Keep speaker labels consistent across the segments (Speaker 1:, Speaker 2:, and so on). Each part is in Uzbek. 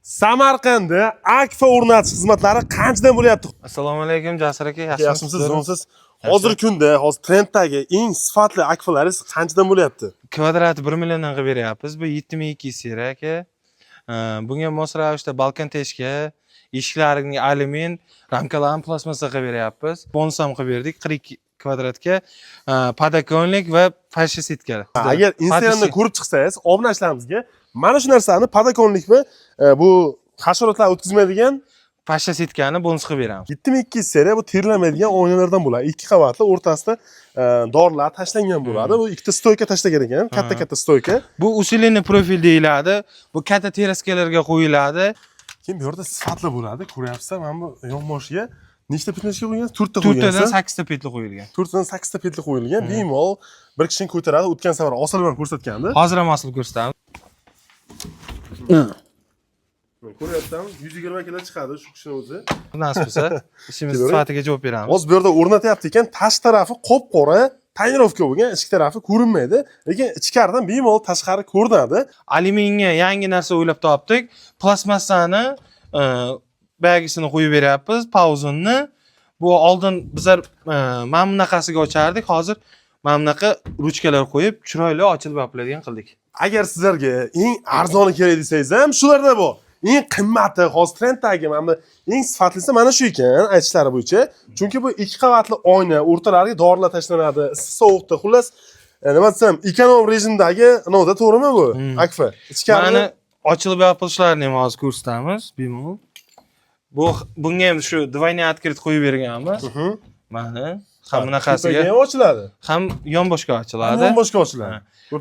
Speaker 1: Samarqandda Akfa o'rnatish xizmatlari qanchadan bo'lyapti?
Speaker 2: Assalomu alaykum, Jasur aka.
Speaker 1: Yaxshimisiz, zo'rmisiz? Hozirgi kunda, hozir trenddagi eng sifatli Akfalaringiz qanchadan bo'lyapti?
Speaker 2: Kvadrati 1 milliondan qilib beryapmiz. Bu 7200 serya, aka. Bunga mos ravishda balkon teshka, eshiklarini alyumin, ramkalarni plastmassa qilib beryapmiz. Bonus ham qilib berdik 42 kvadratga. Подоконник va фасция сетка.
Speaker 1: Agar Instagramda ko'rib chiqsangiz, obunachilarimizga mana shu narsani, подоконник mi, bu hasharotlar o'tkazmaydigan
Speaker 2: Фасция сетка ni bonus qilib beramiz.
Speaker 1: 7200 seriya, bu terlamaydigan oynalardan bo'ladi. Ikki qavatli, o'rtasida dorilar tashlangan bo'ladi. Bu ikkita стойка tashlagan ekan, katta katta стойка.
Speaker 2: Bu усиленный profil deyiladi. Bu katta teraskalarga qo'yiladi.
Speaker 1: Keyin bu yerda sifatli bo'ladi. Ko'ryapsizlar, mana bu yonboshiga nechta петличка qo'ygan? To'rtta
Speaker 2: To'rttadan
Speaker 1: qo'ygansiz.
Speaker 2: Sakkizta петли qo'yilgan.
Speaker 1: To'rttadan sakkizta петли qo'yilgan. Bemalol bir kishini ko'taradi. O'tgan safar osilib ham ko'rsatgandi.
Speaker 2: Hozir ham osilib ko'rsatamiz.
Speaker 1: Ko'ryapsan, 120 kilo chiqadi shu kishini o'zi.
Speaker 2: Nasib bo'lsa, ishimiz
Speaker 1: Kelavering.
Speaker 2: sifatiga javob beramiz.
Speaker 1: Hozir bu yerda o'rnatyapti ekan, tashqi tarafi qop qora тонировка bo'lgan, ichki tarafi ko'rinmaydi, lekin ichkaridan bemalol tashqari ko'rinadi.
Speaker 2: Alyuminga yangi narsa o'ylab topdik. Plastmassani bagisini qo'yib beryapmiz, pauzunni. Bu oldin bizlar mana bunaqasiga ochardik, hozir mana bunaqa ruchkalar qo'yib, chiroyli ochilib yopiladigan qildik.
Speaker 1: Agar sizlarga eng arzoni kerak desangiz ham, shularda bor. Eng qimmati, hozir trenddagi mana bu eng sifatlisi mana shu ekan, aytishlari bo'yicha. Chunki bu ikki qavatli oyna, o'rtalariga dorilar tashlanadi, issiq sovuqda, xullas, nima desam, эконом rejimdagi novda, to'g'rimi bu? Akfa. Ichkari
Speaker 2: Mana ochilib yopilishlarini ham hozir ko'rsatamiz bemalol. Bu bunga ham shu двойной открыт qo'yib berganmiz. Mana ham bunaqasiga
Speaker 1: Tepaga ham ochiladi.
Speaker 2: Ham yonboshga ochiladi.
Speaker 1: Yonboshga ochiladi.
Speaker 2: Ha.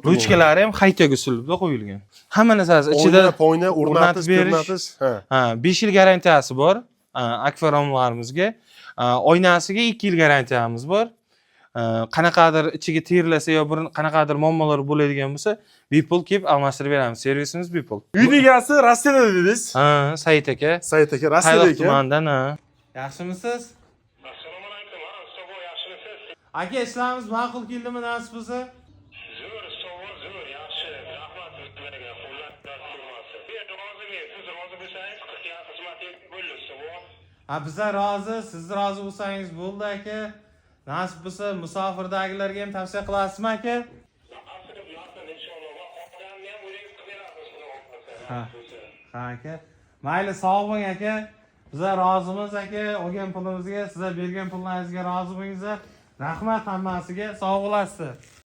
Speaker 2: Ruchkalari ham haykaga usulida qo'yilgan. Hamma narsasi ichida.
Speaker 1: Oyna, poyna o'rnatish,
Speaker 2: O'rnatib berish.
Speaker 1: o'rnatish. Ha.
Speaker 2: Ha, 5 yil garantiyasi bor Akfa romlarimizga. Oynasiga 2 yil garantiyamiz bor. Qanaqadir ichiga terilasa yo bir qanaqadir muammolar bo'ladigan bo'lsa, bepul kelib almashtirib beramiz. Servisimiz bepul.
Speaker 1: Uyni egasi Rossiyada dedingiz.
Speaker 2: Ha, Said aka.
Speaker 1: Said aka Rossiyada
Speaker 2: Tayloq
Speaker 1: ekan.
Speaker 2: tumanidan, ha. Yaxshimisiz?
Speaker 3: Assalomu alaykum, ha, Ustobo, yaxshimisiz?
Speaker 2: Aka, ishlarimiz ma'qul keldimi, nasib bo'lsa?
Speaker 3: Zo'r, Ustobo, zo'r, yaxshi. Rahmat sizlarga, qo'llar dard ko'rmasin. Men rozimen, siz rozi bo'lsangiz, qilgan xizmatingiz bo'ldi, Ustobo.
Speaker 2: Ha, bizlar rozi, siz rozi bo'lsangiz bo'ldi, aka. Nasib bo'lsa, musofirdagilarga ham tavsiya qilasizmi, aka?
Speaker 3: Nasib, nasib, inshaalloh. Va qolganini ham o'zingiz qilib berasiz, xudo xohlasa.
Speaker 2: Ha.
Speaker 3: Nasib bo'lsa.
Speaker 2: Ha, aka. Mayli, sog' bo'ling, aka. Bizlar rozimiz, aka, olgan pulimizga, sizlar bergan pullaringizga rozi bo'lingizlar. Rahmat hammasiga, sog' bo'lasiz.